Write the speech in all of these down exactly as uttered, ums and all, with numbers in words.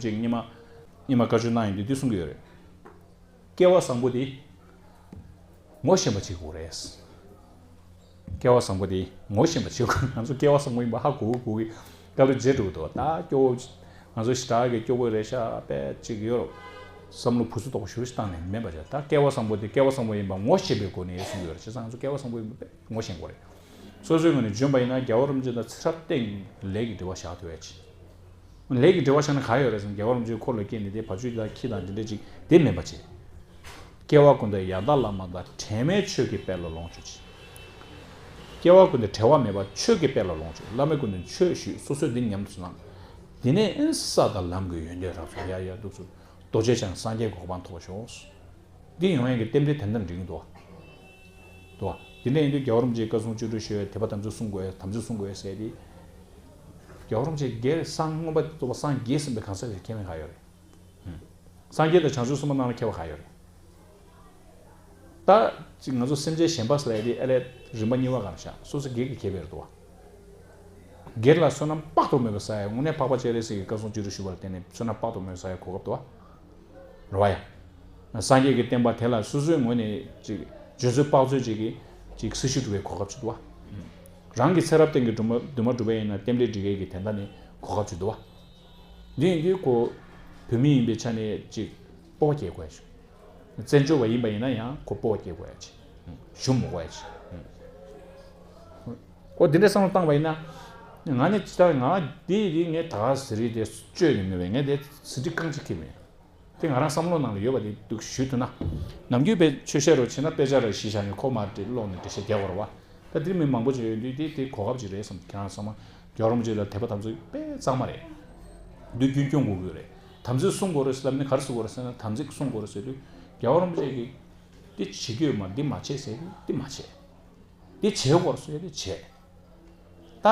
ཅིག་སྔོན་མ་སྔོན་མ་བཀའ་ཆོས་གནང་ཡོང་དུས་འདི་གསུང་གི་ཡོད་རེད། སྐལ་བ་བཟང་པོ་དེ་ངོ་ཤེས་པ་བྱེད་དགོས་རེད། སྐལ་བ་བཟང་པོ་དེ་ངོ་ཤེས་པ་བྱེད་དགོས། ང་ཚོ་སྐལ་བ་བཟང་པོ་ཡིན་པ་ཧ་གོ་གི་གོ་གི། སྐབས་རེ་བརྗེད་འགྲོ་གི་འདུག་ད་སྐྱོ་བོ་ང་ཚོ་ཞེ་དྲག་གི་སྐྱོ་བོ་རེད་ཤག་པས་ཅིག་ཡོད་རོགས། བསམ་བློ་བུ་སུ་དོག་པོ་ཞུ་ཞིག་བཏང་ནས་མེད་པ་བྱས། ད་སྐལ་བ་བཟང་པོ་དེ་སྐལ་བ་བཟང་པོ་ཡིན་པ་ངོ་ཤེས་པའི་སྒོ་ནས་གསུང་གི་ཡོད་རེད། བྱས་ཙང་ང་ཚོ་སྐལ་བ་བཟང་པོ་ཡིན་པ་ངོ་ཤེས་དགོས་རེད། སོ་སོའི་ངོས་ནས་འཇོན་པ་ཡིན་ན་རྒྱལ་བ་རིན་པོ་ཆེ་དང་ཚེ་རབས་གཏན་ལས་ཀྱི་འབྲེལ་བ་བཞག་ཐུབ་ཡ་ཅིག་ལས་ཀྱི་འབྲེལ་བ་བཞག་ན་ག་ཡོད་རེད་ཟེར་ན། རྒྱལ་བ་རིན་པོ་ཆེའི་འཁོར་ལ་སྐྱེས་ནས་དེ་བ་ཕྱུགས་དང་ཁྱི་དང་དེ་འདྲ་ཅིག་དེ་མེད་པ་བྱས། སྐྱེ་བ་ཀུན་ཏུ་ཡང་དག་བླ་མ་དང་། དྲན་མེད་ཆོས་ཀྱི་དཔལ་ལ་ལོངས་སྤྱོད་ཅིང་། སྐྱེ་བ་ཀུན་ཏུ་བྲལ་བ་མེད་པར་ཆོས་ཀྱི་དཔལ་ལ་ལོངས་སྤྱོད། བླ་མའི་སྐུ་མདུན་ཆོས་ཞུས། སོ་སོས་འདི་ཉམས་སུ་བླངས། དེ་ནས་ཨེ་ས་དང་ལམ་གྱི་ཡོན་ཏན་རབ་རྫོགས། ཡ་ཡ་འདུག་ཚུལ་རྡོ་རྗེ་འཆང་སངས་རྒྱས་གོ་འཕང་ཐོབ་པར་ཤོག་འདི་ཡོང་ཡག་གི་རྟེན་འབྲེལ་དེ་འདྲ་འགྲིག་གི་འདུག་བ། འདུག་བ། དེ་འདྲ་ཡིན་དུས་རྒྱལ་བ་རིན་པོ་ཆེའི་བཀའ་སྲུང་བཅུ་དྲུག་ཞུ་ཡ། དད་པ་དམ་ཚིག་སྲུང་དགོས་ཡ། དམ་ཚིག་སྲུང་དགོས་ཡ་ཟེར་ཏེ། རྒྱལ་བ་རིན་པོ་ཆེ་སྒེར་སངས་མངོན་པར་རྫོགས་པ་སངས་རྒྱས་ཟིན་པའི་གང་ཟག་ཞིག་ཁྱད་མེད་ག་ཡོད་རེད། སངས་རྒྱས་དང་བྱང་ཆུབ་སེམས་དཔའ་རྣམས་ལ་ཁྱད་པར་ག་ཡོད་རེད། ད་ཅིག་ང་ཚོ་སེམས་ཅན་གཞན་པ་ཟེར་ཡ་དེ་ཨ་ལས་རིམ་པ་གཉིས་པ་ག་རེ་བཞག་སོ་སོ་སྒེར་གྱི་ཁེ་ཕན་རེད་དོ། སྒེར་ལ་བསོད་ནམས་དཔག་ཏུ་མེད་པ་བསགས་ཡ། དངོས་གནས་འཕགས་པ་སྤྱན་རས་གཟིགས་ཀྱི་བཀའ་སྲུང་བཅུ་དྲུག་ཞུ་བ་ལ་བརྟེན་ནས་བསོད་ནམས་དཔག་ཏུ་མེད་པ་བསགས་ཡ་གོ་སྐབས་དོ། རེད་བ་ཡ། སངས་རྒྱས་ཀྱི་བསྟན་པ་དེ་ལ་སོ་སོའི་ངོས་ནས་ཅིག་འཇོན་ཚོད་དཔག་ཚོད་ཅིག་གིས་ཅིག་སྲི་ཞུ་སྒྲུབ་པའི་གོ་སྐབས་ཅིག་འདུག་བ། རང་གི་ཚེ་རབས་གཏན་གྱི་འདུན་མ་འདུན་མ་འགྲུབ་པ་ཡིན་ན་རྟེན་འབྲེལ་སྒྲིག་ཡས་ཀྱི་དེ་འདྲ་ནི་གོ་སྐབས་ཅིག་འདུག་བ། འདི་ཡིན་དུས་ཁོ་བོད་མི་ཡིན་པའི་ཆ་ནས་ཅིག་སྤོབས་པ་སྐྱེ་དགོས་ཡ་ཞིག་བཙན་བྱོལ་བ་ཡིན་པ་ཡིན་ན་ཡང་ཁོ་སྤོབས་པ་སྐྱེ་དགོས་ཡ་ཅིག་ཞུམ་མི་དགོས་ཡ་ཅིག་ཨོ་དེ་འདྲའི་བསམ་བློ་བཏང་བ་ཡིན་ན། ང་ནི་ཅི་ལྟར་ང་འདི་འདི་ངས་ད་ག་ཟེ་རེད་དེ་བཅོས་ནས་མེད་པས། ངས་དེ་ཟིན་བྲིས་རྐང་གཅིག་ཁྱེར་མེད། དེ་ང་རང་བསམ་བློ་ནང་ལ་ཡོད་པ་དེ་འདུག་ཞུས་ཐུབ་ན། ནམ་རྒྱུན་དཔེ་ཆོས་བཤད་རོགས་བྱས་ན་དཔེ་ཆ་རེ་གཞི་བཞག་ནས་ཁོ་མར་དེ་ཀློག་ནས་འགྲེལ་བཤད་རྒྱག་དགོས་རེད་བ། ད་དེ་མི་མང་པོ་ཅིག་ཡོད་དུས་དེ་དེ་གོ་སྐབས་ཅིག་རེད་བསམ། ཁྱེད་རང་ཚང་མ་རྒྱལ་བ་རིན་པོ་ཆེ་ལ་དད་པ་དམ་ཚིག་དཔེ་གཙང་མ་རེད། དུས་རྒྱུན་སྐྱོང་དགོས་ཀྱི་ཡོད་རེད། དམ་ཚིག་སྲུང་དགོས་རེད་ཟེར་ལབ་ནས་ག་རེ་ཟེར་དགོས་རེད་ཟེར་ན། དམ་ཚིག་སྲུང་དགོས་རེད་ཟེར་དུས་རྒྱལ་བ་རིན་པོ་ཆེ་གིས་འདི་བྱེད་རྒྱུ་ཡོད་མ་རེད། འདི་མ་བྱེད་ཟེར་དུས་འདི་མ་བྱེད། འདི་བྱེད་དགོས་རེད་ཟེར་དུས་བྱེད། ད་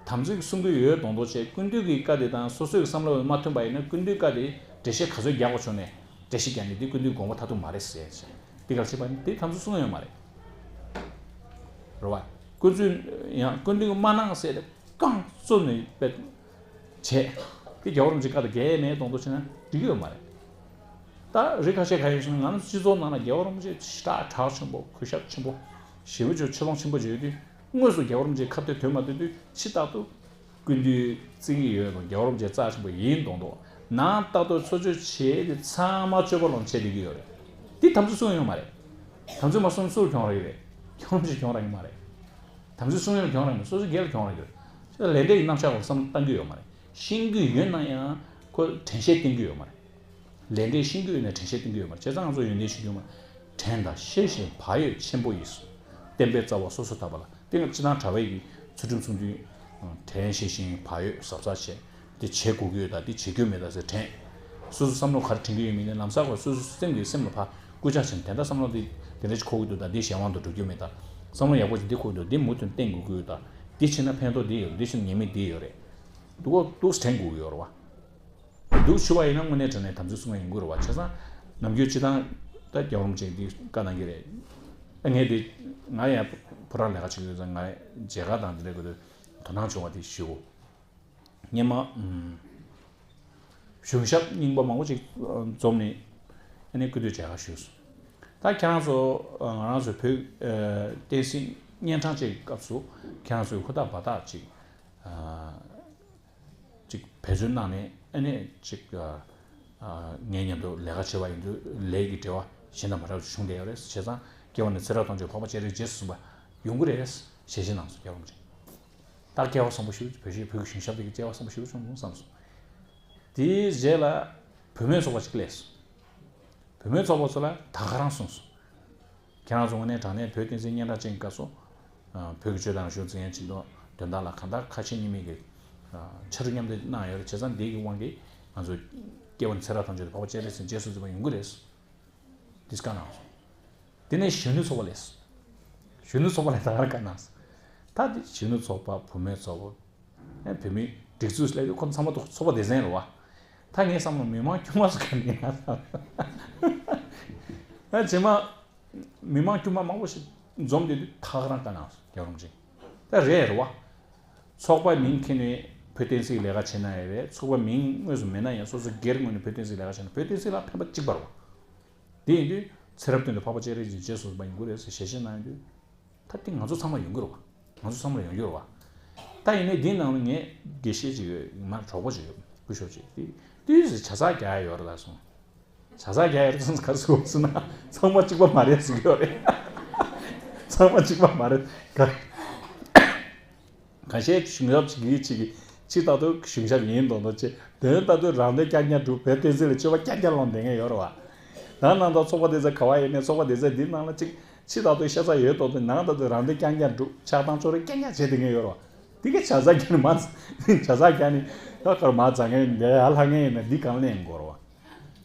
དམ་ཚིག་སྲུང་གི་ཡོད་མདོག་མདོག་བྱས། སྐུ་མདུན་གྱི་བཀའ་དེ་དང་སོ་སོའི་བསམ་བློ་མ་མཐུན་པ་ཡིན་ན་སྐུ་མདུན་བཀའ་དེ་འགྲེལ་བཤད་ག་ཚོད་རྒྱག་དགོས་བྱུང་ནས་འགྲེལ་བཤད་རྒྱག་ནས་འདི་སྐུ་མདུན་དགོངས་པ་མཐར་ཐུག་མ་རེད་ཟེར་བྱས། འདི་ག་རེ་བྱས་པ་ཡིན། འདི་དམ་ཚིག་སྲུང་ཡ་ཡོད་མ་རེད། རེད་བ། སྐུ་མདུན་ཡང་སྐུ་མདུན་གྱིས་མ་གནང་ཟེར་ཏེ་རྐང་བཙུགས་ནས་དཔེ་བྱས། དེ་རྒྱལ་བ་རིན་པོ་ཆེ་བཀའ་དང་འགལ་མེད་མདོག་མདོག་བྱས་ན་འགྲིག་གི་ཡོད་མ་རེད། ད་རིགས་ཁ་ཤས་ག་ཡིན་ཟེར་ན། ང་ཚོ་སྤྱི་ཚོགས་ནང་ལ་རྒྱལ་བ་རིན་པོ་ཆེ་ཞེ་དྲག་གྲགས་ཆེན་པོ། གུས་ཞབས་ཆེན་པོ། ཞེ་པོ་ཅིག་ཆེ་མཐོང་ཆེན་པོ་ཅིག་ཡོད་དུས་དངོས་སུ་རྒྱལ་བ་རིན་པོ་ཆེ་ཁ་གཏད་དོན་མ་དོན་དུས་ཕྱི་ལྟར་དུ་སྐུ་མདུན་བརྩི་གི་ཡོད་དང་རྒྱལ་བ་རིན་པོ་ཆེ་རྩ་ཆེན་པོ་ཡིན་མདོག་མདོག། ནང་ལྟར་དུ་ཚོགས་ཆོས་བྱས་ཏེ་ཚང་མ་སྤྱོད་པ་ལོག་བྱས་བསྡད་ཀྱི་ཡོད་རེད། འདི་དམ་ཚིག་སྲུང་ཡོད་མ་རེད། དམ་ཚིག་མ་སྲུང་སུར་གྱོང་རག་གི་རེད། རྒྱལ་བ་རིན་པོ་ཆེ་གྱོང་རག་གི་མ་རེད། དམ་ཚིག་སྲུང་ཡོད་ལ་གྱོང་རག་གི་མ་རེད། སོ་སོ་སྒེར་ལ་གྱོང་རག་གི་རེད། ལས་འབྲས་ཀྱི་རྣམ་གཞག་ལ་བསམ་བློ་གཏང་གི་ཡོད་མ་རེད། ཤེས་ཀྱི་ཡོད་ན་ཡང་ཁོ་དྲན་ཤེས་བསྟེན་གྱི་ཡོད་མ་རེད། ལས་འབྲས་ཤེས་ཀྱི་ཡོད་ན་དྲན་ཤེས་བསྟེན་གྱི་ཡོད་མ་རེད། བྱས་ཙང་ང་ཚོ་ཡོན་ཏན་ཞུ་རྒྱུ་མ། དྲན་དང་ཤེས་བཞིན་བག་ཡོད་ཆེན་པོ་ཡིས། བསྟན་པའི་རྩ་བ་སོ་སོར་བཏབ་པ་ལ། དེ་ང་སྤྱིར་བཏང་གྲྭ་པའི་གི་ཚུལ་ཁྲིམས་སྲུང་དུས། དྲན་ཤེས་བཞིན་བག་ཡོད་གཟབ་གཟབ་བྱས། དེ་བྱེད་དགོས་ཀྱི་ཡོད་ད། དེ་བྱེད་རྒྱུ་མེད་ད་ཟེར་དྲན། སོ་སོ་བསམ་བློ་ག་རེ་དྲན་གྱི་ཡོད་མིན་ནི་ལམ་སང་ཁོ་སོ་སོ་སེམས་ཀྱི་སེམས་ལ་ཕར་སྐུལ་ལྕག་བྱས་ནས། དེ་འདྲ་བསམ་བློ་འདི་དེ་འདྲ་ཞིག་འཁོར་གྱི་འདུག་ད། འདི་གཞན་དབང་དུ་འགྲོ་རྒྱུ་མེད་ད། བསམ་བློ་ཡག་པོ་ཞིག་འདི་འཁོར་གྱི་འདུག་འདི་མུ་མཐུད་བསྟེན་དགོས་ཀྱི་ཡོད་ད། འདི་བྱས་ན་ཕན་ཐོགས་འདི་ཡོད་རེད། འདི་བྱས་ན་ཉེས་དམིགས་འདི་ཡོད་རེད། འདུག་གོ། འདུག་སེ་དྲན་དགོས་ཀྱི་ཡོད་རེད་བ། འདུག་ཞུ་བ་ཡིན་ན་དངོས་གནས་དྲང་གནས་དམ་ཚིག་སྲུང་བ་ཡིན་དགོས་རེད་བ། བྱས་ཙང་ནམ་རྒྱུན་སྤྱིར་བཏང་ད་རྒྱལ་བ་རིན་པོ་ཆེ་འདི་བཀའ་གནང་གི་རེད། ད་ངས་འདི་ང་ཡང་ཕོ་བྲང་ལས་ཀ་བྱེད་ཀྱི་ཡོད་ཙང་། ང་མཇལ་ཁ་དང་འདི་འདྲ་དགོས་དུས་དོ་སྣང་བྱུང་བ་དེ་ཞུ། སྔོན་མ་གཞུང་ཞབས་རྙིང་པ་མང་པོ་ཅིག་འཛོམས་ནས་ཨ་ནི་སྐུ་མདུན་མཇལ་ཁ་ཞུས་སོང་། ད་ཁྱེད་རང་ཚོ་ང་རང་ཚོའི་བོད་བསྟན་སྲིད་གཉན་འཕྲང་བཅས་ཀྱི་སྐབས་སུ་ཁྱེད་རང་ཚོའི་ཧུར་ཐག་འབད་ཐག་ཅིག་ཅིག་འབད་བརྩོན་གནང་ནས་ཨ་ནི་ཅིག་ཨ་ཨ་ངའི་མཉམ་དུ་ལས་ཀ་བྱེད་པ་ཡིན་དུས་ལས་ཀྱི་འབྲེལ་བ་གཞན་དང་མ་འདྲ་བ་བྱུང་བསྡད་ཡོད་རེད། བྱས་ཙང་སྐྱེ་བ་ནས་ཚེ་རབས་ཐམས་ཅད་འཕགས་པ་སྤྱན་རས་གཟིགས་སུ་འབྱོན་པ་ཡོང་གི་རེད་ཞལ་བཞེས་གནང་སོང་། རྒྱལ་བ་རིན་པོ་ཆེ། ད་སྐལ་བ་བཟང་པོ་ཞིག་བོད་ཞིག་བོད་ཀྱི་གཞུང་ཞབས་དེ་གི་སྐལ་བ་བཟང་པོ་ཞིག་བྱུང་སོང་བསམ་སོང་། དེའི་རྗེས་ལ་བུད་མེད་ཚོགས་པ་ཅིག་སླེབས་སོང་། བུད་མེད་ཚོགས་པ་ཚོ་ལ་ད་ག་རང་གསུངས་སོང་། ཁྱེད་རང་ཚོ་དངོས་གནས་དྲང་གནས་བོད་བསྟན་སྲིད་གཉན་འཕྲང་ཅན་གྱི་སྐབས་སུ། ཨ་བོད་ཀྱི་ཆོས་དང་རིག་གཞུང་འཛིན་སྐྱོང་བྱེད་དོན་དག་ལ་གང་ལྟར་ཁ་ཞེ་གཉིས་མེད་ཀྱི་ཨ་ཕྱར་གྲུ་མཉམ་འདེགས་གནང་ཡོད་རེད། བྱས་ཙང་འདི་གི་དབང་གིས་ང་ཚོ་སྐྱེ་བ་ནས་ཚེ་རབས་ཐམས་ཅད་དུ་འཕགས་པ་སྤྱན་རས་གཟིགས་རྗེས་སུ་འཛིན་པ་ཡོང་གི་རེད། འདི་བཀའ་གནང་སོང་། དེ་ནས་གཞོན་ནུ་ཚོགས་པ་སླེབས་སོང་། གཞོན་ནུ་ཚོགས་པ་ལ་ད་ག་རང་བཀའ་གནང་སོང་། ད་དེ་གཞོན་ནུ་ཚོགས་པ། བུད་མེད་ཚོགས་པ། ཨེ་བུད་མེད་སྒྲིག་འཛུགས་སླེབས་དུས་ཁོ་ཚང་མ་ཚོགས་པ་སྡེ་ཚན་རེད་བ། ད་ངས་བསམ་བློ་མི་མང་དཀྱུས་མ་སུ་ག་ནས་ཡིན་ན་བསམ། ཨ་རྗེས་མ་མི་མང་དཀྱུས་མ་མང་པོ་ཞིག་འཛོམས་བསྡད་དུས་ད་ག་རང་བཀའ་གནང་སོང་། རྒྱལ་བ་རིན་པོ་ཆེ། ད་རེད་རེད་བ། ཚོགས་པ་མིང་འཁྱེར་ནས་ བོད་བསྟན་སྲིད་ལས་ཀ་བྱེད་ན་ཡང་རེད། ཚོགས་པ་མིང་དངོས་སུ་མེད་ན་ཡང་སོ་སོ་སྒེར་ངོས་ནས་བོད་བསྟན་སྲིད་ལས་ཀ་བྱེད་ན་བོད་བསྟན་སྲིད་ལ་ཕན་པ་གཅིག་པ་རེད་བ། དེ་ཡིན་དུས་ཚེ་རབས་སྟོན་དུ་འཕགས་པ་སྤྱན་རས་གཟིགས་རྗེས་སུ་བ་ཡིན་དགོས་རེད་ཟེར་ཞལ་བཞེས་གནང་ཡོང་དུས། ད་དེ་ང་ཚོ་ཚང་མ་ཡོང་གི་རེད་བ། ང་ཚོ་ཚང་མ་ཡོང་གི་རེད་བ། ད་ཡིན་ནའི་འདིའི་ནང་ལ་ངས་དགེ་བཤེས་ཅིག་ཡོད། ང་གྲོགས་པོ་ཅིག་ཡོད། སྐུ་ཞབས་ཅིག་དེ་དུས་སུ་ཇ་ཚགས་རྒྱག་ཡ་ཡོད་རེད་ལ་སོང་། ཇ་ཚགས་རྒྱག་ཡ་རེད་སོང་ག་རེ་ཟེར་ན་ཚང་མ་གཅིག་པ་མ་རེད་ཟེར་གྱི་ཡོད་རེད། ཚང་མ་གཅིག་པ་མ་རེད་ག་ཁ་ཤས་གཞུང་ཞབས་ཅིག་གིས་ཅིག་གིས་ཕྱི་ལྟར་དུ་གཞུང་ཞབས་ཡིན་མདོག་མདོག་བྱེད། དོན་ལྟར་དུ་རང་དོན་རྐྱང་རྐྱང་སྒྲུབ། བོད་བསྟན་སྲིད་ལ་སྤྱོད་པ་རྐྱང་རྐྱང་སློང་བསྡད་མཁན་ཡོད་རེད་བ། ད་ནང་ལྟར་ཚོགས་པ་དེ་ཚོ་ག་བ་ཡིན་ནའི་ཚོགས་པ་དེ་ཚོ་འདི་ནང་ལ་ཅིག་ཕྱི་ལྟར་དུ་ཤ་ཚ་ཡོད་མདོག་མདོག་ནང་ལྟར་དུ་རང་དོན་རྐྱང་རྐྱང་སྒྲུབ། ཆགས་སྡང་ཕྱོགས་རིས་རྐྱང་རྐྱང་བྱེད་བསྡད་མཁན་ཡོད་རེད་བ། འདི་ག་ཇ་ཚགས་རྒྱག་ནི་མ་ཇ་ཚགས་རྒྱག་ནི་ད་གར་མ་ཛ་མཁན་འདི་ཡར་ལྷག་མཁན་ཡིན་ན་འདི་གང་ལེན་དགོས་རེད་བ།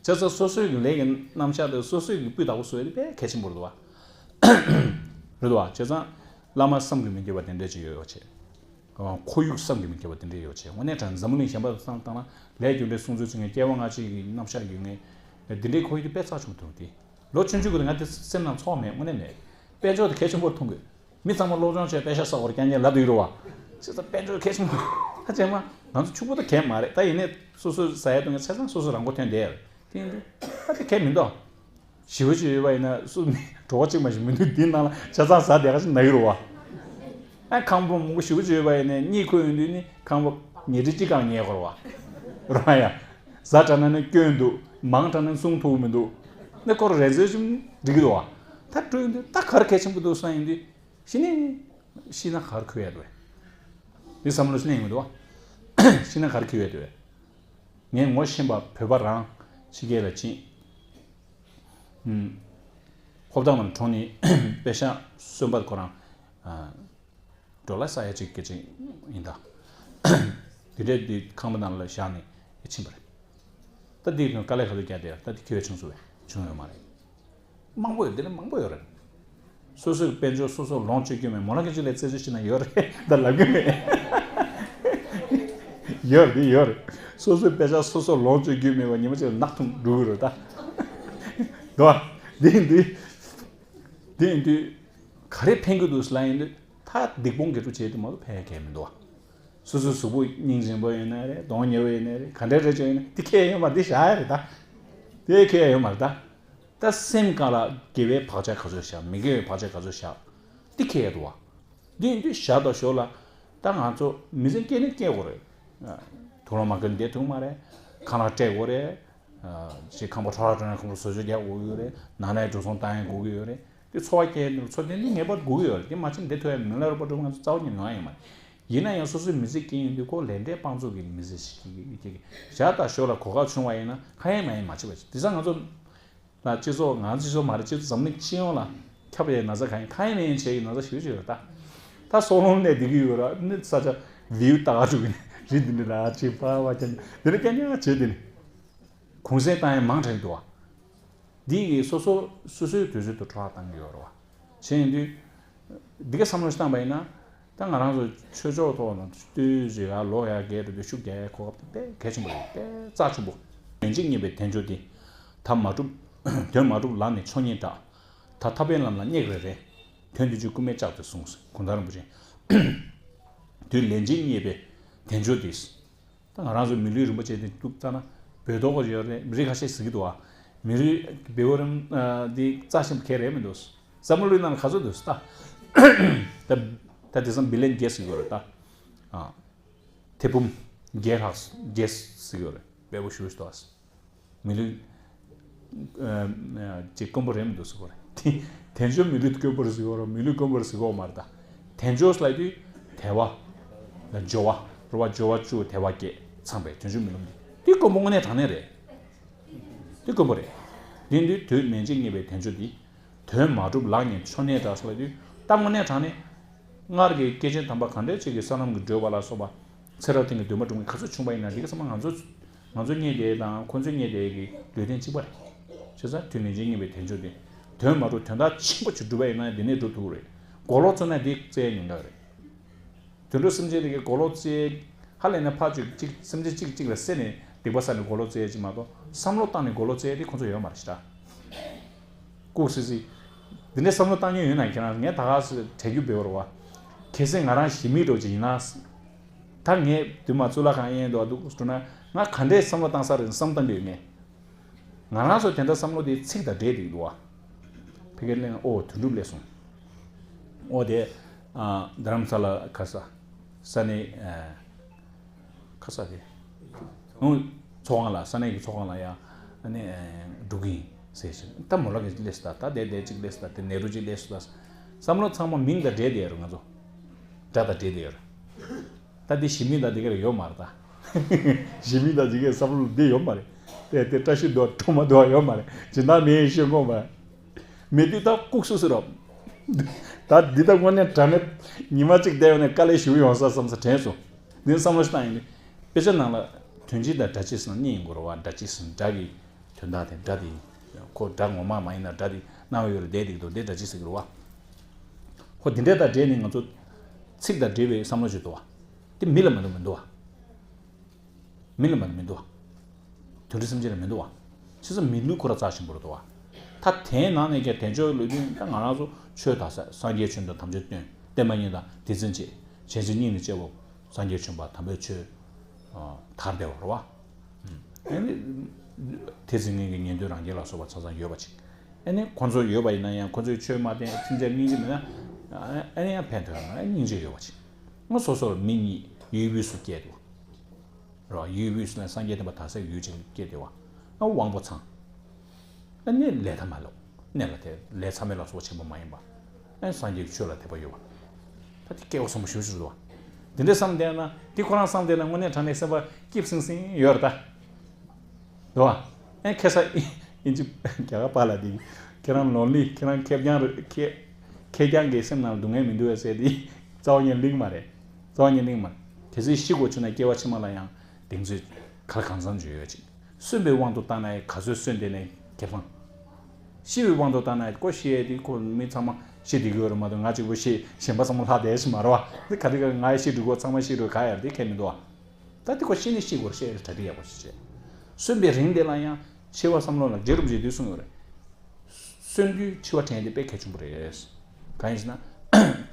བྱས་ཙང་སོ་སོའི་གི་ལས་ཀྱི་རྣམ་གཞག་དེ་སོ་སོའི་གི་སྤུས་དག་པོ་བཟོ་ཡ་དེ་དཔེ་གལ་ཆེན་པོ་རེད་འདུག་བ། རེད་འདུག་བ། བྱས་ཙང་བླ་མ་བསམ་གྱིས་མི་ཁྱབ་པ་དེ་འདྲས་ཅིག་ཡོད་ཡོད་བྱས། ཁོར་ཡུག་བསམ་གྱིས་མི་ཁྱབ་པ་དེ་འདྲས་ཡོད་བྱས། དངོས་གནས་དྲང་འཛམ་བུ་གླིང་གཞན་པ་དང་བསམ་བཏང་ན་ལས་རྒྱུ་འབྲས་སྲུང་བརྩི་བྱེད་མཁན་སྐྱེ་བ་སྔ་ཕྱི་གི་རྣམ་གཞག་ཡོད་མཁན་དེ་འདྲའི་ཁོར་ཡུག་དེ་དཔེ་རྩ་ཆེན་པོ་འདུག་སྟེ། ལོ་ཆུང་ཆུང་གི་ང་དེ་སེམས་ནང་ཚོར་བ་མེད། དངོས་གནས་མེད། དཔལ་འབྱོར་དེ་གལ་ཆེན་པོར་མཐོང་དགོས། མི་ཚང་མ་སློབ་སྦྱོང་བྱས་པད་ཤག་ཟ་བར་རྐྱང་རྐྱང་ལབ་དུས་རེད་བ། བྱས་ཙང་དཔལ་འབྱོར་གལ་ཆེན་པོ། ད་ཚང་མ་ང་ཚོ་ཕྱུག་པོ་དང་གང་མ་རེད། ད་ཡིན་ནའི་སོ་སོའི་ཟ་ཡ་བཏུང་ཡ་ཆ་ཚང་སོ་སོ་རང་མགོ་ཐོན་བསྡད་ཡོད་རེད། དེ་ཡིན་དུས་ད་དེ་གལ་མི་འདུག་ཞི་བ་ཅིག་ཡོད་པ་ཡིན་ན་སུ་མི་གྲོགས་པོ་གཅིག་མ་ཞིག་མི་འདུག་འདི་ནང་ལ་ཆ་ཚང་ཟ་བསྡད་ཁ་ཅིག་ན་གི་རེད་བ། ཨ་ཁང་པ་མང་པོ་ཞི་བ་ཅིག་ཡོད་པ་ཡིན་ན་གཉིད་ཁུག་ཡོང་དུས་ནི་ཁང་པ་ཉལ་ཁྲི་གཅིག་གང་ཉལ་དགོས་རེད་བ། རེད་བ་ཡ། ཟ་དྲགས་ན་ནི་སྐྱོན་འདུག་མང་དྲགས་ན་ནི་སྲུང་ཐུབ་མི་འདུག་ནི་ཁོ་རང་རེ་འཛེག་ཅིག་འགྲིག་གི་འདུག་བ། ད་སྤྲོ་ཡོང་དུས་ད་ག་རེ་གལ་ཆེན་པོ་འདུག་བསམ་ཡོང་དུས། ཤི་ནས་ཤི་ན་ག་རེ་ཁུར་ཡ་འདུག་བས། འདི་བསམ་བློ་ཤི་ནས་ཡོང་གི་འདུག་བ། ཤི་ན་ག་རེ་ཁུར་ཡ་འདུག་བས། ངས་ངོ་ཤེས་པ་བོད་པ་རང་ཕྱི་རྒྱལ་ལ་ཕྱིན། ཧུམ། ཧོབ་ཐང་ལ་གྲོངས་ནས་པད་ཤག་གསོན་པ་ཁོ་རང་། ཨ། འགྲོ་ལ་ས་ཡ་གཅིག་སྐད་ཅིག་ཡིན་ད། དེ་འདྲས་འདི་ཁང་པ་ནང་ལ་བཞག་ནས་ཕྱིན་པ་རེད། ད་འདི་དགོན་དཀའ་ལས་ཁག་ཏུ་བརྒྱབ་བསྡད་ཡོད། ད་འདི་ཁེ་བས་བྱུང་སོང་བས་བྱུང་ཡོད་མ་རེད། མང་པོ་ཡོད། འདི་ལས་མང་པོ་ཡོད་རེད། སོ་སོའི་དཔལ་འབྱོར་སོ་སོ་ལོངས་སྤྱོད་རྒྱུ་མེད། མོ་རང་གི་ཅི་ལས་རྩད་གཅོད་བྱེད་ན་ཡོད་རེད་ད་ལབ་གི་མེད། ཡོད་རེད། འདི་ཡོད་རེད། སོ་སོའི་དཔལ་འབྱོར་སོ་སོ་ལོངས་སྤྱོད་རྒྱུ་མེད་པ་ཉི་མ་གཅིག་ལ་ནག་འཐུང་འགྲོ་གི་རེད་ད། འདུག་བ། འདི་འདི། དེ་ཡིན་དུས། ག་རེ་ཕན་གྱི་འདུག་ལབ་ཡིན་དུས། ད་སྡིག་སྤོང་དགེ་སྒྲུབ་བྱེད་དུ་མ་གཏོགས་ཕན་ཡ་གང་མི་འདུག་བ། སོ་སོའི་གཟུགས་པོ་སྙིང་རྗེ་པོ་ཡིན་ན་རེད། གདོང་ཉེ་བོ་ཡིན་ན་རེད། ག་འདྲ་རེ་བྱས་ཡིན་ན་དེ་ཁེ་ཡོད་མ་རེད། དེ་བཞག་ཡ་རེད་ད། དེ་ཁེ་ཡོད་མ་རེད་ད། ད་སེམས་གང་ལ་དགེ་བའི་བག་ཆགས་ག་ཚོད་བཞག་མི་དགེ་བའི་བག་ཆགས་ག་ཚོད་བཞག་དེ་ཁེ་ཡ་འདུག་བ། འདི་ཡིན་དུས་བཞག་དང་ཞོར་ལ། ད་ང་ཚོ་མི་ཚེ་སྐྱེལ་ནི་སྐྱེལ་དགོས་རེད། དུག་ལོག་མ་གྱོན་བསྡད་ཐུབ་མ་རེད། ཁང་གླ་སྤྲད་དགོས་རེད། ཅིག་ཁང་པ་འཕྲོ་བརླག་འགྲོ་ན་ཁང་པ་བཟོ་བཅོས་རྒྱག་དགོས་ཀྱི་ཡོད་རེད། ནང་ལ་འགྲོ་སོང་བཏང་ཡ་དགོས་ཀྱི་ཡོད་རེད། དེ་འཚོ་བ་སྐྱེལ་ནས་འཚོ་དེ་ནི་ངེས་པར་དགོས་ཀྱི་ཡོད་རེད། དེ་མ་བྱས་ན་བསྡད་ཐུབ་ཡ་མི་ལ་རོགས་པ་འགྲོ་ང་ཚོ་རྩ་བ་ཉིད་ནས་ཡོང་ཡ་ཡོད་མ་རེད། ཡིན་ན་ཡང་སོ་སོའི་མི་ཚེ་སྐྱེལ་ཡོང་དུས་ཁོ་ལས་འབྲས་དཔང་བཙུགས་ཀྱི་མི་ཚེ་ཞིག་སྐྱེལ་གྱི་ཡོད། བཞག་དང་ཞོར་ལ་གོ་སྐབས་བྱུང་བ་ཡིན་ན་ཁ་ཡ་མ་ཡ་མ་བྱེད་པ་བྱེད། དེང་སང་ང་ཚོ་ལ་སྤྱི་ཚོགས་ང་ཚོ་སྤྱི་ཚོགས་མ་རེད། སྤྱི་ཚོགས་འཛམ་གླིང་སྤྱི་ཡོངས་ལ་ཁྱབ་པའི་ན་ཚ་གང་ཡིན། ཁ་ཡ་མ་ཡ་བྱེད་ཀྱི་ན་ཚ་ཞེ་པོ་ཅིག་ཡོད་རེད་ད། ད་སྲོག་རླུང་ནས་བསྡད་ཀྱི་ཡོད་ར་ནི་ས་ཆ་བིའུ་ལྟ་ག་འགྲོ་གི་ནི་རི་འདི་འདྲ་ལ་ཅིག་པ་བ་ཅན་འདི་འདྲ་རྐྱང་རྐྱང་བྱེད་དེ་ནི། གུང་སེང་བཏང་ཡ་མང་དྲགས་འདུག་བ། འདི་ཡིས་སོ་སོ་སོ་སོའི་དུས་ཚོད་དུ་འཕྲོ་བརླག་བཏང་གི་ཡོད་རེད་བ། བྱས་ཡིན་དུས། འདི་ག་བསམ་བློ་ཞིག་བཏང་པ་ཡིན་ན། ད་ང་རང་ཚོ་ཆོས་ཕྱོགས་ཐོག་ནས་ལྟོས་ཅིག་ཡར་ལོག་ཡར་རྒྱས་འགྲོ་དུས་ཤུགས་རྒྱག་ཡའི་གོ་སྐབས་དེ་དཔེ་གལ་ཆེན་པོ་རེད། དཔེ་རྩ་ཆེན་པོ། ལན་གཅིག་རྙེད་པའི་དལ་འབྱོར་འདི། ད་མ་འགྲུབ། དོན་མ་འགྲུབ་ལག་ནས་འཕྱོག་ཉེན་དྲག་ད་ཐར་པའི་ལམ་ལ་སྙེག་རེ་རེ། དོན་འདི་ཆོས་སྐུ་སྨད་ལྕགས་ཀྱུས་བཟུང་། གུང་ཐང་རིན་པོ་ཆེ། དུས་ལན་གཅིག་རྙེད་པའི་དལ་འབྱོར་འདི། ད་ང་རང་ཚོ་མི་ལུས་རིན་པོ་ཆེ་དེ་གཏུབ་ལྟ་ན་བོད་ཐོག་ག་ཡོད་རེད། མི་རིགས་ཁ་ཤས་ཟེར་གྱི་འདུག་བ། མི་རིགས་བེའུ་རིམ་འདི་རྩ་ཆེན་པོ་གལ་རེད་མི་འདུག་བསམ་བློ་ལུས་ནང་ལ་ག་ཚོད་འདུག་ད། ད་ད་དེང་སང་བི་ལན་གེ་ཟེར་གྱི་ཡོད་རེད་ད། ཨ། ཐེར་འབུམ་བརྒྱད་ལྷག་བརྒྱད་ཟེར་གྱི་ཡོད་རེད། དཔེ་པོ་ཞུ་ཞུ་ད། མི་ལུས། ཅིག་དཀོན་པོ་རེད་མི་འདུག་ཟེར་གྱི་རེད། དལ་འབྱོར་མི་ལུས་དཀོན་པོ་རེད་ཟེར་གྱི་རེད། མི་ལུས་དཀོན་པོ་རེད་ཟེར་གྱི་ཡོད་མ་རེད་ད། དལ་འབྱོར་ལབ་དུས་དལ་བ། ལ་འབྱོར་བ། རེད་བ། འབྱོར་བ་བཅུ་དལ་བ་བརྒྱད་ཚང་པའི་དལ་འབྱོར་མི་ལུས་འདི། དེ་དཀོན་པོ་དངོས་གནས་དྲང་གནས་རེད། དེ་དཀོན་པོ་རེད། དེ་འདི་དུས་ལན་གཅིག་རྙེད་པའི་དལ་འབྱོར་འདི། དོན་མ་གྲུབ་ལག་ཉེས་འཕྱོག་ཉེས་འདྲ་སོགས་ལ་དུས་ད་དངོས་གནས་དྲང་གནས། སྔར་གྱི་སྐྱེས་ཆེན་དམ་པ་གང་འདྲ་ཅིག་གིས་ས་ལམ་གྱི་བགྲོད་པ་ལ་སོགས་པ། ཚེ་རབས་གཏན་གྱི་འདུན་མ་འགྲུབ་མཁན་ག་ཚོད་བྱུང་བ་ཡིན་ན་འདི་ག་ཚང་མ་ང་ཚོ། ང་ཚོ་རྙེད་བསྡད་དང་ཁོ་ཚོས་རྙེད་བསྡད་ཀྱི་ལུས་རྟེན་གཅིག་པ་རེད། བྱས་ཙང་དུས་ལན་གཅིག་རྙེད་པའི་དལ་འབྱོར་དེ། དོན་མ་གྲུབ་དོན་དག་ཆེན་པོ་ཅིག་སྒྲུབ་པ་ཡིན་ན་འདི་ནས་འགྲོ་ཐུབ་ཀྱི་རེད། གོ་ལོག་བཙལ་ན་འདི་བཙལ་ཡ་ཉེན་ཁ་རེད། དུད་འགྲོ་སེམས་ཅན་རིགས་ཀྱི་གོ་ལོག་བཙལ། ཧ་ལས་ན་ཕར་ཅིག་ཅིག་སེམས་ཅན་གཅིག་གཅིག་ལ་བསད་ནས་སྡིག་པ་བསགས་ནས་གོ་ལོག་བཙལ་ཡ་ཅིག་མ་གཏོགས་བསམ་བློ་བཏང་ནས་གོ་ལོག་བཙལ་ཡ་དེ་ཁོ་ཚོ་ཡོད་མ་རེད་ཤི་ད། ལྐུགས་སི་སི། འདི་འདྲའི་བསམ་བློ་བཏང་མྱོང་ཡོད་ན་ཁྱེད་རང་ངས་ད་ག་སེ་དྲན་རྒྱུ་འབེལ་བ་རེད་བ། གལ་སྲིད་ང་རང་ཞི་མི་འདྲ་བོ་ཅིག་ཡིན་ན། ད་ངས་དུས་མ་གཙུག་ལག་ཁང་གཡས་འདུག་འདུག་ཟེར་ན་ང་ག་འདྲས་བསམ་བློ་བཏང་ས་རེད་བསམ་བཏང་གི་ཡོད་ངས། ང་རང་ཚོ་དེ་འདྲ་བསམ་བློ་དེ་ཚིག་དང་འབྲེལ་འདུག་འདུག་བ། ཕ་གིར་གླེང་ཨོ་དོན་གྲུབ་སླེབས་སོང་། ཨོ་དེ་རྡ་རམ་ས་ལ་ཁ་ས་ས་གནས་ཁ་ས་དེ་ཨོ་ཚོགས་ཁང་ལ་ས་གནས་ཀྱི་ཚོགས་ཁང་ལ་ཡ་ཨ་ནི་འགྲོ་གི་ཡིན་ཟེར་ཞིང་ད་མོ་ལགས་ཀྱི་སླེབས་སོང་ད་ད་དེ་དེ་གཅིག་སླེབས་སོང་ད་དེ་ནེ་རུ་གཅིག་སླེབས་སོང་ད་བསམ་བློ་ཚང་མ་མིང་དང་འབྲེལ་བསྡད་ཡོད་རེད་ང་ཚོ་དགྲ་དང་འབྲེལ་བསྡད་ཡོད་རེད། ད་འདི་ཞི་མི་དང་འདི་ག་རེ་ཡོད་མ་རེད་ད། ཞི་མི་དང་འདི་གའི་བསམ་བློ་འདི་ཡོད་མ་རེད། དེ་དེ་བཀྲ་ཤིས་འདུག་ཁྲོ་མ་འདུག་ཡོད་མ་རེད་སྦྱིན་བདག་མེད་ཤེས་དགོས་མ་རེད། མེད་དུས་ད་ལྐུགས་སུ་སུ་རོ། ད་འདི་ད་དངོས་གནས་དྲང་གནས་ཉི་མ་གཅིག་བསྡད་ཡོང་ནས་དཀའ་ལས་ཞེ་པོ་ཡོང་ས་བསམ་ས་དྲན་སོང་། འདི་བསམ་བློ་ཞིག་བཏང་ཡིན་དུས། དཔེ་ཆ་ནང་ལ་དོན་སྤྱི་དང་སྒྲ་སྤྱི་ཟེར་ན་གཉིས་ཡིན་དགོས་རེད་བ། སྒྲ་སྤྱི་ཟེར་ན་སྒྲ་གི་དོན་དག་དེ་སྒྲ་དེ་ཡིན། ཁོ་སྒྲ་ངོ་མ་མ་ཡིན་ན་སྒྲ་དེ་སྣང་བ་ཡོད་རེད་བསྡད་འདུག་འདུག་འདི་སྒྲ་སྤྱི་ཟེར་གི་རེད་བ། ཧོ་དེ་འདྲས་དང་འབྲེལ་ནས་ང་ཚོ་ཚིག་དང་འབྲེལ་བའི་བསམ་བློ་ཞིག་འདུག་བ། དེ་མི་ལ་མ་གཏོགས་མི་འདུག་བ། མི་ལ་མ་གཏོགས་མི་འདུག་བ། དུད་འགྲོ་སེམས་ཅན་ལ་མི་འདུག་བ། བྱས་ཙང་མི་ལུས་ཁོ་ར་རྩ་ཆེན་པོ་རེད་འདུག་བ། ད་དེའི་ནང་ནས་ཀྱང་དལ་འབྱོར་ལུས་རྟེན་ད་ང་རང་ཚོ་ཆོས་དག་ས་སངས་རྒྱས་ཆོས་དང་དམ་ཆོས་སྟོན་བསྟན་པ་གཉིས་དང་སྡེ་ཚན་བཅས་བྱས་ཙང་སྙིང་ནས་བཅས་པོ་སངས་རྒྱས་བྱོན་པ་དམ་པའི་ཆོས་དར་བསྡད་པ་རེད་བ། ཨ་ནི། ཐེག་ཆེན་ངེས་ཀྱི་ཉན་ཐོས་རང་རྒྱལ་ལ་སོགས་པ་ཆ་ཚང་ཡོད་པ་ཅིག་ཨ་ནི་ཁོང་ཚོ་ཡོད་པ་ཡིན་ན་ཡང་ཁོང་ཚོའི་ཆོས་མ་བསྟན་ཚིག་མཛོད་སྙིང་རྗེ་མེད་ན། ཨ་ནི་ཡང་ཕན་ཐོགས་ཡོད་མ་རེད་སྙིང་རྗེ་ཡོད་པ་ཅིག་ང་སོ་སོར་མི་གཉིས་ཡུལ་དབུས་སུ་སྐྱེས་འདུག་རོ་ཡུལ་དབུས་སུ་ན་སངས་རྒྱས་བསྟན་པ་དར་སའི་ཡུལ་ཅིག་སྐྱེས་འདུག་བ། ཨ་དབང་པོ་ཚང་། ཨ་ནི་ལས་མཐའ་མ་ལོག་གནས་ལ་དེ་ལས་མཚམས་མེད་ལ་སོགས་ཆེན་པོ་མ་ཡིན་པ། ཨ་ནི་སངས་རྒྱས་ཀྱི་ཆོས་ལ་དད་པ་ཡོད་པ། ད་དེ་སྐལ་བ་བཟང་པོ་ཞེ་པོ་ཅིག་རེད་བ། དེ་འདྲའི་བསམ་བསྡད་ན་དེ་ཁོ་རང་བསམ་བསྡད་ན་དངོས་གནས་དྲང་གནས་སེམས་པ་སྐྱིད་སིང་སིང་ཡོད་རེད་ད། རེད་བ། ཨ་ཁེ་ས་ཨིན་ཇི་རྒྱ་གར་པཱ་ལགས་དེ་ཁྱེད་རང་ལོན་ལི་ཁྱེད་རང་ཁེར་རྐྱང་རེད་ཁེ་ཁེར་རྐྱང་གི་སེམས་ནང་སྡུག་བསྔལ་མི་འདུག་ཨེ་ཟེར་དེ་རྩ་བ་ཉིད་གླེང་མ་རེད། རྩ་བ་ཉིད་གླེང་མ་རེད། གལ་སྲིད་ཤི་དགོས་བྱུང་ན་སྐྱེ་བ་ཕྱི་མ་ལ་ཡང་གདེང་ཚོད་ག་ལ་གང་འཚམ་ཅིག་ཡོད་ཅིག་གསོན་པའི་དབང་དུ་བཏང་ན་ག་ཚོད་གསོན་བསྡད་ནའི་ཁེ་ཕན། ཤི་བའི་དབང་དུ་བཏང་ན་ཀོ་ཤི་ཡས་དེ་ཁོ་མི་ཚང་མ་ཤི་བསྡད་ཀྱི་ཡོད་རེད་མ་གཏོགས་ང་གཅིག་པུ་ཤི་གཞན་པ་ཚང་མ་ལྷག་བསྡད་ཤི་མ་རེད་བ། འདི་ག་དུས་ག་ང་ཤི་འགྲོ་གོ་ཚང་མ་ཤི་འགྲོ་ག་ཡར་དེ་ཁས་མི་འདུག་བ། ད་དེ་ཁོ་ཤི་ནི་ཤི་དགོས་ཤི་གྲ་སྒྲིག་ཡག་པོ་ཞིག་བྱས། གསོན་པའི་རིང་དེ་ལ་ཡང་འཆི་བ་བསམ་བློ་ལ་རྗེ་རིན་པོ་ཆེས་འདི་གསུངས་ཡོད་རེད། གསོན་དུས་འཆི་བ་དྲན་དེ་དཔེ་གལ་ཆེན་པོ་རེད། གང་ཡིན་ཟེར་ན།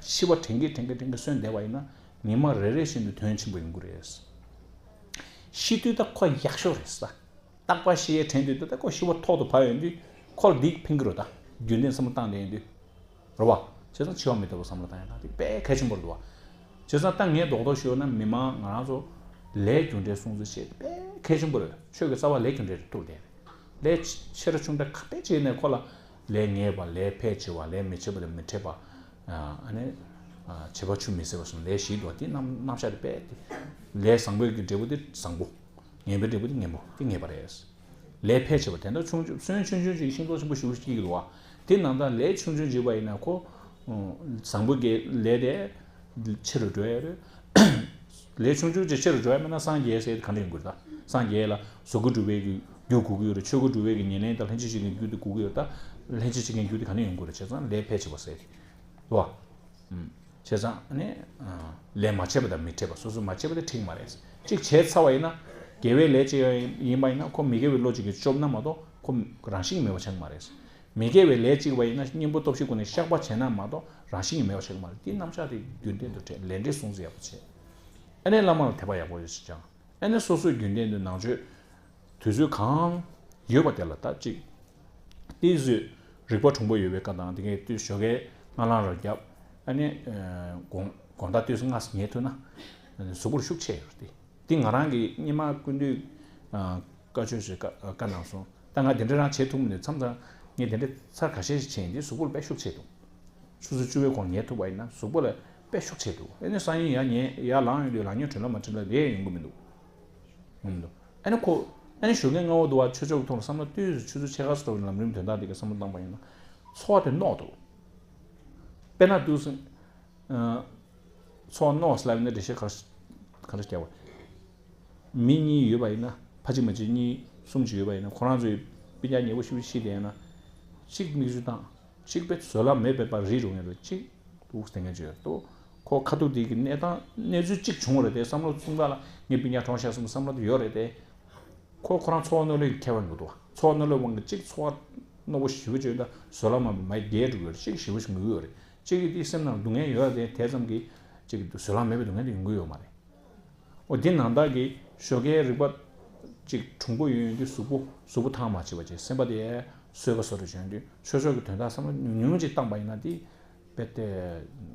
འཆི་བ་དྲན་གྱིན་དྲན་གྱིན་དྲན་གྱིན་གསོན་བསྡད་པ་ཡིན་ན་ཉི་མ་རེ་རེ་བཞིན་དུ་དོན་ཆེན་པོ་ཡོང་གི་རེད། ཤི་དུས་ད་ཁོ་ཡག་ཤོས་རེད་ས། རྟག་པར་ཤི་ཡའི་དྲན་དུས་ད་ལྟ་ཁོ་ཤི་བ་ཐོག་ཏུ་བབས་ཡོང་དུས་ཁོ་ལ་འདི་ཕན་གྱི་རེད་ད། རྒྱུན་ལྡན་བསམ་བློ་བཏང་བསྡད་ཡོང་དུས། རེད་བ། བྱས་ཙང་འཆི་བ་མི་རྟག་པ་བསམ་བློ་བཏང་ཡ་ད་དེ་དཔེ་གལ་ཆེན་པོ་རེད་འདུག་བ། བྱས་ཙང་ད་ངས་རྡོག་རྡོག་ཞུས་ན་མི་མང་ང་རང་ཚོ་ལས་རྒྱུ་འབྲས་སྲུང་བརྩི་བྱེད་དཔེ་གལ་ཆེན་པོ་རེད། ཆོས་ཀྱི་རྩ་བ་ལས་རྒྱུ་འབྲས་རེད་ཐུག་བསྡད་རེད། ལས་ཆེ་ར་ཆུང་འདྲ་ག་དཔེ་བྱས་ནས་ཁོ་ལ་ལས་ངེས་པ་ལས་ཕལ་ཆེ་བ་ལས་མི་བྱེད་པ་དང་མི་འཕྲད་པ། ཨ་ནི། བྱེད་པ་ཆུ་མི་ཟད་པ་སོགས་ལས་བཞི་འདུག་བ་དེ་རྣམ་རྣམ་གཞག་དེ་དཔེ་དེ། ལས་བཟང་པོའི་གི་འབྲས་བུ་དེ་བཟང་པོ། ངན་པའི་འབྲས་བུ་དེ་ངན་པོ་དེ་ངེས་པ་རེད། ལས་ཕལ་ཆེ་བ་དེ་འདྲ་ཆུང་ཆུང་སོན་ཆུང་ཆུང་ཅིག་ཤིང་ཏོག་ཆེན་པོ་ཞིག་སྐྱེ་གི་འདུག་བ། དེ་ནང་ལྟར་ལས་ཆུང་ཆུང་བྱས་པ་ཡིན་ན་ཁོ། བཟང་པོ་གི་ལས་དེ། ཆེ་རུ་འགྲོ་ཡ་རེད། ལས་ཆུང་ཆུང་ཅིག་ཆེ་རུ་འགྲོ་ཡ་མེད་ན་སངས་རྒྱས་ཟེར་ག་འདྲ་ཡོང་གི་རེད་ད། སངས་རྒྱས་ལ་གཟུགས་སྐུ་སྒྲུབ་པའི་གི་རྒྱུ་དགོས་ཀྱི་ཡོད་རེད་ཆོས་སྐུ་སྒྲུབ་པའི་གི་ཉེར་ལེན་དང་ལྷན་ཅིག་བྱེད་མཁན་རྒྱུ་དེ་དགོས་ཀྱི་ཡོད་རེད་ད། ལྷན་ཅིག་བྱེད་མཁན་རྒྱུ་དེ་ག་འདྲ་ཡོང་གི་རེད་བྱས་ཙང་ལས་ཕལ་ཆེ་བ་ཟེར་གི་རེད་བ། བྱས་ཙང་ནི། ལས་མ་བྱས་པ་དང་མི་འཕྲད་པ་སོ་སོ་མ་བྱས་པ་དེ་འགྲིག་མ་རེད། གཅིག་བྱས་ཚར་བ་ཡིན་ན། དགེ་བའི་ལས་བྱས་ཡིན་པ་ཡིན་ན་ཁོ་མི་དགེ་བའི་བློ་གཅིག་གིས་སྐྱོབ་ན་མ་གཏོགས་ཁོ་རང་བཞིན་གྱིས་མེད་པ་ཆགས་ཀྱི་མ་རེད། མི་དགེ་བའི་ལས་གཅིག་པ་ཡིན་ན་གཉེན་པོ་སྟོབས་བཞི་སྒོ་ནས་བཤགས་པ་བྱས་ན་མ་གཏོགས་རང་བཞིན་གྱིས་མེད་པ་ཆགས་ཀྱི་མ་རེད་དེའི་རྣམ་གཞག་དེ་རྒྱུན་ལྡན་དུ་འཕྲད་ལས་འབྲས་སྲུང་བརྩི་ཡག་པོ་བྱས། ཨ་ནི་བླ་མ་ལ་དད་པ་ཡག་པོ་ཞིག་བཅངས། ཨ་ནི་སོ་སོའི་རྒྱུན་ལྡན་དུ་ནང་ཆོས་དུས་ཚོད་གང་ཡོད་པ་དེ་ལ་ད་གཅིག་དེའི་ཚོད་རིག་པ་གྲུང་པོ་ཡོད་པའི་བཀའ་དང་དེ་གའི་དུས་ཞོགས་ཀའི་སྔ་ལངས་རང་རྒྱབ། ཨ་ནི་དགོང་དགོང་དག་དུས་སུ་སྔ་ཉལ་ཐུབ་ན་གཟུགས་པོར་ཤུགས་ཆེ་ཡོད་རེད་དེ། དེ་ང་རང་གི་སྔོན་མ་སྐུ་མདུན་བཀའ་ཆོས་ཞིག་བཀའ་གནང་སོང་ད་ང་དེ་འདྲ་རང་བྱེད་ཐུབ་མི་འདུག་མཚམས་མཚམས་ངས་དེ་འདྲ་ཚར་ཁ་ཤས་ཤིག་བྱས་ཡིན་དེ་གཟུགས་པོར་དཔེ་ཤུགས་ཆེ་འདུག་ཆུ་ཚོད་བཅུ་པའི་གོང་ཉལ་ཐུབ་པ་ཡིན་ན་གཟུགས་པོ་ལ་དཔེ་ཤུགས་ཆེ་འདུག་ཨ་ནི་སང་ཉིན་ཡར་ཉལ་ཡར་ལངས་ཡོང་དུས་ལངས་ཉོན་དྲན་ལ་མ་དྲན་ལ་ལས་ཡོང་གི་མི་འདུག་ཡོང་མི་འདུག་ཨ་ནི་ཁོ་ཨ་ནི་ཞོགས་ཀས་སྔ་བོ་འདུག་བ་ཆོས་ཕྱོགས་ཀྱི་ཐོག་ལ་བསམ་བློ་ལྟོས་ཆུ་ཚོད་ཕྱེད་ཀ་ཙམ་ལམ་རིམ་དོན་དག་འདི་ག་བསམ་བློ་བཏང་པ་ཡིན་ན་ཚོར་བ་དེ་རྣོ་འདུག་དཔེར་ན་འདུག་སེ། ཚོར་བ་རྣོ་ཟེར་ལབ་ཡོད་ན་འགྲེལ་བཤད་ག་ག་རེ་རྒྱག་པ། མི་གཉིས་ཡོད་པ་ཡིན་ན་ཕ་གཅིག་མ་གཅིག་གཉིས་གསུམ་ཅིག་ཡོད་པ་ཡིན་ན་ཁོ་རང་ཚོའི་སྤུན་ཀྱག་ཉེ་པོ་ཞིག་ཤི་བསྡད་ན་གཅིག་མིག་ཆུ་བཏང་། གཅིག་པའི་བཟོད་གླགས་མེད་པའི་པར་རིལ་འགྲོ་ངེས་རེད་གཅིག་འདུག་སྟེ་ངེས་ཅིག་ཡོད་དོ། ཁོ་ཁ་ཐུག་དེ་གི་གནས་སྟངས་གནས་ཚུལ་གཅིག་བྱུང་བ་རེད་དེ་བསམ་བློ་གསུང་སྟངས་ལ་ངའི་སྤུན་ཀྱག་གྲོངས་ཤག་གསུངས་བསམ་བློ་དེ་ཡོད་རེད་དེ། ཁོ་ཁོ་རང་ཚོར་བ་རྣོ་ལོས་ཁྱད་པར་མི་འདུག་བ། ཚོར་བ་རྣོ་ལོས་དབང་གིས་གཅིག་ཚོར་བ་རྣོ་པོ་ཞེ་པོ་ཅིག་ཡོད་ད་བཟོད་གླགས་མེད་པ་མ་རྒྱས་འགྲོ་གི་ཡོད་རེད་གཅིག་ཞེ་པོ་ཞིག་ངུ་གི་ཡོད་རེད་གཅིག་གི་དེ་སེམས་ནང་སྡུག་བསྔལ་ཡོད་རེད་དེ་དེ་ཙམ་གྱིས་གཅིག་གི་བཟོད་གླགས་མེད་པའི་སྡུག་བསྔལ་དེ་ཡོང་གི་ཡོད་མ་རེད། འོ་འདི་ནང་ལྟར་གྱི་ཞོགས་ཀའི་རིག་པ་ཅིག་གྲུང་པོ་ཡོད་ཡོད་དུས་གཟུགས་པོ་གཟུགས་པོ་ཐང་མ་བྱེད་པ་བྱས་སེམས་པ་དེ་གསོས་པ་བཟོ་འདྲ་བྱུང་དུས་ཆོས་ཕྱོགས་ཀྱི་དོན་དག་བསམ་བློ་ཉུང་ཉུང་ཅིག་བཏང་པ་ཡིན་ན་དེ་དཔེ་དེ་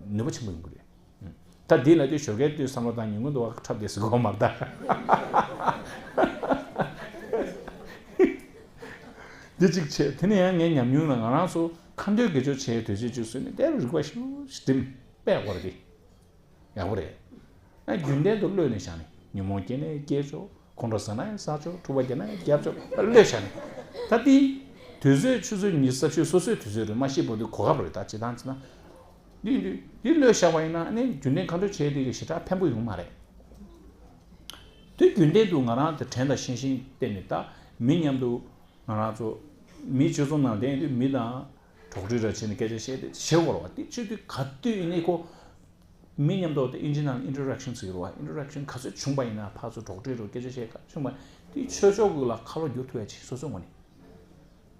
ནུས་པ་ཆེན་པོ་ཡོང་གི་རེད། ད་འདི་ལ་དུས་ཞོགས་ཀའི་དུས་བསམ་བློ་བཏང་ཉུང་ངུ་འདུག་བ་འཁྲབ་བསྡད་ཟེར་གོ་མ་རེད་ད། འདི་གཅིག་བྱས་དེ་ནས་ཡང་ངའི་ཉམས་མྱོང་ལ་ང་རང་ཚོ་ཁ་འདོན་དགེ་སྦྱོར་བྱས་དུས་ཚོད་གཅིག་བཟོས་ནས་དེར་རིག་པ་ཞུ་ཞིག་འགྲིམ་པས་དགོས་རེད། ཡག་པོ་རེད། ཨ་རྒྱུན་ལྡན་དུ་གློད་ནས་བཞག་ནས་ཉོན་མོངས་སྐྱེས་ནས་སྐྱེས་ཆོག་ཁོང་ཁྲོ་ཟ་ན་ཡང་ཟ་ཆོག་འཁྲུག་པ་རྒྱག་ན་ཡང་རྒྱབ་ཆོག་གློད་བཞག་ནས། ད་དེ་དུས་ཚོད་ཆུ་ཚོད་ཉི་ཤུ་རྩ་བཞི་སོ་སོའི་དུས་ཚོད་རེད་མ་ཤེས་པོ་དེ་གོ་སྐབས་རེད་ད་ཅི་ཐང་ཅི་ན། འདི་འདི་འདི་གློད་བཞག་པ་ཡིན་ན་ཨ་ནི་རྒྱུན་ལྡན་ཁ་འདོན་བྱས་དེ་གི་ཞེ་དྲག་ཕན་པོ་ཡོང་མ་རེད། དེ་རྒྱུན་ལྡན་དུ་ང་རང་དེ་དྲན་དང་ཤེས་བཞིན་བལྟས་ནས་ད་མི་མཉམ་དུ་ང་རང་ཚོ་མི་སྤྱི་ཚོགས་ནང་བསྡད་དུས་མི་དང་གྲོགས་རེས་ར་བྱས་ནས་སྐད་ཆ་བཤད་དེ་བྱེད་དགོས་རེད་བ། དེ་བྱེད་དུས་ག་དུས་ཡིན་ནའི་ཁོ་མི་མཉམ་དུ་དེ་ཨིན་ཇི་ནང་ལ་ཨིན་ཊར་རེག་ཤན་ཟེར་གི་རེད་བ། ཨིན་ཊར་རེག་ཤན་ག་ཚོད་བྱུང་པ་ཡིན་ན་ཕར་ཚུར་གྲོགས་རེས་ར་སྐད་ཆ་བཤད་ག་བྱུང་པ་དེ་ཆོས་ཕྱོགས་ཀྱི་ལ་ཁ་ལོ་བསྒྱུར་ཐུབ་ཡ་ཆེ་སོ་སོའི་ངོས་ནས།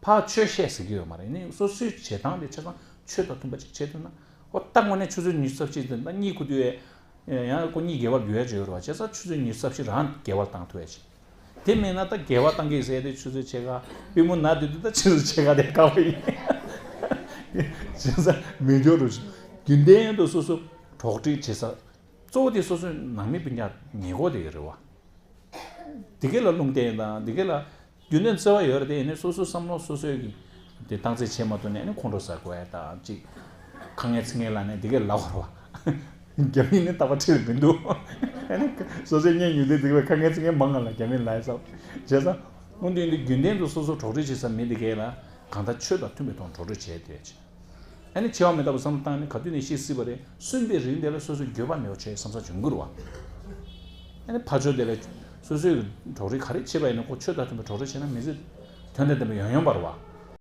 ཕར་ཆོས་བཤད་ཟེར་གྱི་ཡོད་མ་རེད། ནི་སོ་སོའི་བྱེད་སྟངས་དེ་ཆ་ཚང་ཆོས་དང་མཐུན་པ་ཅིག་བྱེད་ཐུབ་ན། ཨོ་ད་དངོས་གནས་ཆུ་ཚོད་ཉི་ཤུ་རྩ་བཞི་དེ་ད་གཉིད་ཁུག་དུས་ཡང་ཁོ་གཉིད་དགེ་བར་འགྱུར་ཡ་ཅིག་ཡོད་རེད་བ། བྱས་ཙང་ཆུ་ཚོད་ཉི་ཤུ་རྩ་བཞི་རང་དགེ་བར་བཏང་ཐུབ་ཡ་ཅིག་དེ་མེད་ན་ད་དགེ་བ་བཏང་གི་ཟེར་དེ་ཆུ་ཚོད་ཕྱེད་ཀ་པུས་མོ་ན་དུས་དུས་ད་ཆུ་ཚོད་ཕྱེད་ཀ་དེ་དཀའ་བ་ཡིན། བྱས་ཙང་མི་འགྱུར་རུ་རྒྱུན་ལྡན་དུ་སོ་སོ་གྲོགས་འདྲིས་བྱེད་ས་གཙོ་བོ་དེ་སོ་སོའི་ནང་མི་སྤུན་ཀྱག་ཉེ་འཁོར་དེ་ཡོད་རེད་བ། དེ་ག་ལ་ལུང་བསྟན་དང་དེ་ག་ལ་རྒྱུན་ལྡན་བརྩེ་བ་ཡོད་རེད་དེ། ཡིན་ནའི་སོ་སོའི་བསམ་བློ་སོ་སོའི་གི་དེ་བཏང་རྩིས་བྱེད་མ་ཐུབ་ནས་ཨ་ནི་ཁོང་ཁྲོ་ཟ་དགོས་ཡ་དང་ཅིག་ཁ་ངན་ཚིག་ངན་ལབ་ནས་དེ་ག་ལབ་དགོས་རེད་བ། རྒྱ་མི་ནི་རྟག་པར་ཁྲིད་ལ་མི་འདུག་ཨ་ནི་སོ་སོའི་གཉེན་ཉེ་དེ་དེ་ག་ཁ་ངན་ཚིག་ངན་མང་ང་ལ་རྒྱ་མི་ལབ་ཡ་བསམ་བྱས་ཙང་། དངོས་དོན་དེ་རྒྱུན་ལྡན་དུ་སོ་སོ་གྲོགས་རེས་བྱེད་ས་མི་དེ་ག་ལ་གང་ལྟར་ཆོས་དང་མཐུན་པའི་ཐོག་གྲོགས་རེས་བྱས་ཏེ། ཨ་ནི་འཆི་བ་མི་རྟག་པ་བསམ་བློ་བཏང་ནས་ག་དུས་ནས་ཤི་སྲིད་པ་རེད། གསོན་པའི་རིང་དེ་ལ་སོ་སོའི་འགྱོད་པ་མེད་པ་བྱས་བསམ་ས་འབྱུང་གི་རེད་བ། ཨ་ནི་ཕར་ཕྱོགས་དེ་ལ་སོ་སོའི་གྲོགས་རེས་ག་རེ་བྱེད་པ་ཡིན་ན་ཁོ་ཆོས་དང་མཐུན་པའི་གྲོགས་རེས་བྱས་ན་མི་ཚེ་དོན་དང་ལྡན་པ་ཡོང་ཡོང་པ་རེད་བ།